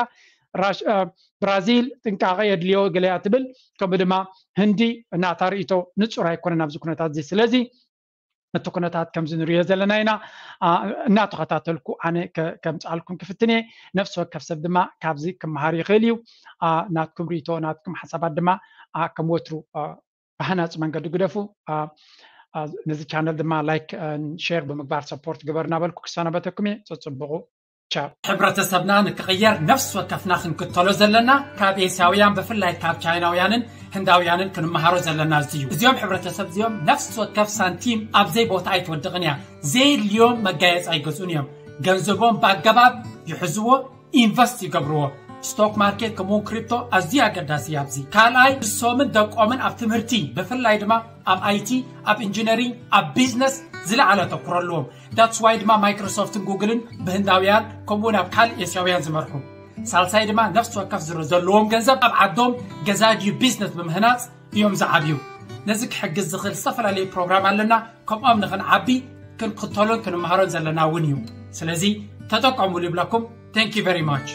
ብራዚል ጥንቃቐ የድልዮ ገለያ ትብል፣ ከምኡ ድማ ህንዲ ናታ ርእቶ ንፁር ኣይኮነን ኣብዚ ኩነታት እዚ። ስለዚ እቲ ኩነታት ከምዚ ንሪኦ ዘለና ኢና። እናተኸታተልኩ ኣነ ከምፅኣልኩም ክፍትን እየ። ነፍሲ ወከፍ ሰብ ድማ ካብዚ ክመሃር ይኽእል እዩ። ናትኩም ርእቶ ናትኩም ሓሳባት ድማ ከም ወትሩ ብሃናፂ መንገዲ ግደፉ። ነዚ ቻነል ድማ ላይክ ሼር ብምግባር ሰፖርት ግበር እናበልኩ ክሰናበተኩም እየ። ፀፅብቑ። ሕብረተሰብና ንክቕየር ነፍሲ ወከፍና ክንክተሎ ዘለና ካብ ኤስያውያን ብፍላይ ካብ ቻይናውያንን ህንዳውያንን ክንመሃሮ ዘለና እዩ። እዚኦም ሕብረተሰብ እዚኦም ነፍሲ ወከፍ ሳንቲም ኣብዘይ ቦታ ኣይትወድቕን እያ። ዘየድልዮም መጋየፂ ኣይገዝኡን እዮም። ገንዘቦም ብኣገባብ ይሕዝዎ፣ ኢንቨስት ይገብርዎ። ስቶክ ማርኬት ከምኡውን ክሪፕቶ ኣዝዩ ኣገዳሲ እዩ። ኣብዚ ካልኣይ ንሶምን ደቆምን ኣብ ትምህርቲ ብፍላይ ድማ ኣብ ኣይቲ፣ ኣብ ኢንጂነሪንግ፣ ኣብ ቢዝነስ ዝለዓለ ተኩሮ ኣለዎም። ዳትስ ዋይ ድማ ማይክሮሶፍትን ጉግልን ብህንዳውያን ከምኡውን ኣብ ካልእ ኤስያውያን ዝመርሑ። ሳልሳይ ድማ ነፍሲ ወከፍ ዝሮ ዘለዎም ገንዘብ ኣብ ዓዶም ገዛ ድዩ ቢዝነስ ብምህናፅ እዮም ዝዓብዩ። ነዚ ክሕግዝ ዝኽእል ዝተፈላለዩ ፕሮግራም ኣለና። ከምኦም ንኽንዓቢ ክንክተሎን ክንመሃሮን ዘለና እውን እዩ። ስለዚ ተጠቀሙሉ ይብለኩም። Thank you very much።